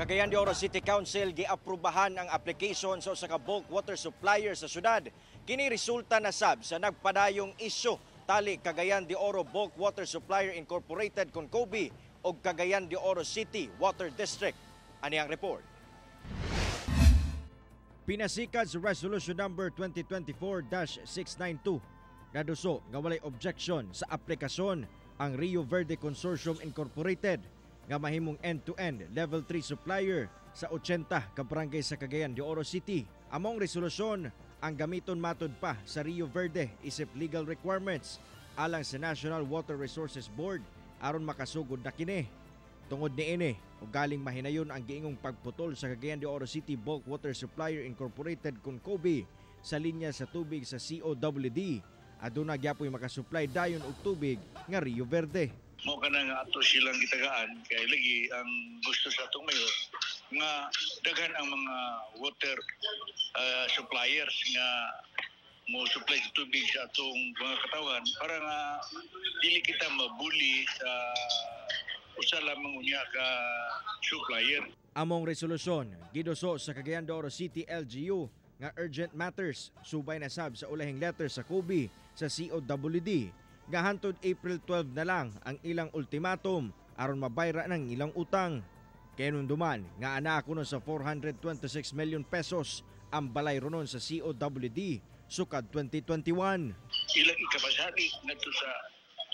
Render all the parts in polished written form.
Cagayan de Oro City Council giaprubahan ang application sa usa ka bulk water supplier sa syudad. Kini resulta na sab sa nagpadayong isyu tali Cagayan de Oro Bulk Water Supplier Incorporated kon COBI ug Cagayan de Oro City Water District. Ani ang report. Pinasikad sa Resolution Number 2024-692, naduso nga walay objection sa aplikasyon ang Rio Verde Consortium Incorporated nga mahimong end-to-end level 3 supplier sa 80 ka barangay sa Cagayan de Oro City. Among resolusyon, ang gamiton matud pa sa Rio Verde isip legal requirements alang sa National Water Resources Board aron makasugod na kini. Tungod niini, ug galing mahinayon ang giingong pagputol sa Cagayan de Oro City Bulk Water Supplier Incorporated kon COBI sa linya sa tubig sa COWD, aduna gyapoy makasupply dayon og tubig nga Rio Verde. Mao kana nga ato silang gitagaan kay lagi ang gusto sa atong mayor nga daghan ang mga water suppliers nga mo supply sa tubig sa atong mga katawan para nga dili kita mabuli sa usa lamang unya ka supplier. Among resolusyon, giduso sa Cagayan de Oro City LGU nga urgent matters subay na sab sa ulahing letter sa COBI sa COWD nga hantod April 12 na lang ang ilang ultimatum aron mabayra ng ilang utang. Kahinumduman nga anaa kuno sa 426 million pesos ang balay ronon sa COWD sukad 2021. Ilang ikapasali ngadto sa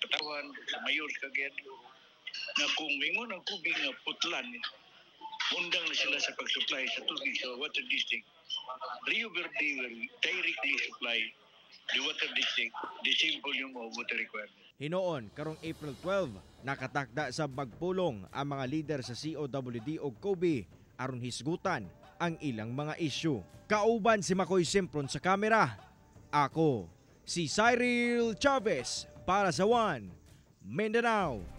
katawan sa mayor sa Cagayan de Oro nga kung mingon ang COBI nga putlan, undang na sila sa pag-supply sa tubig sa water district, Rio Verde will directly supply the water district the same volume of water requirement. Hinuon karong April 12, nakatakda sa magpulong ang mga lider sa COWD ug COBI aron hisgutan ang ilang mga isyu. Kauban si Makoy Sempron sa kamera. Ako, si Cyril Chavez para sa One Mindanao.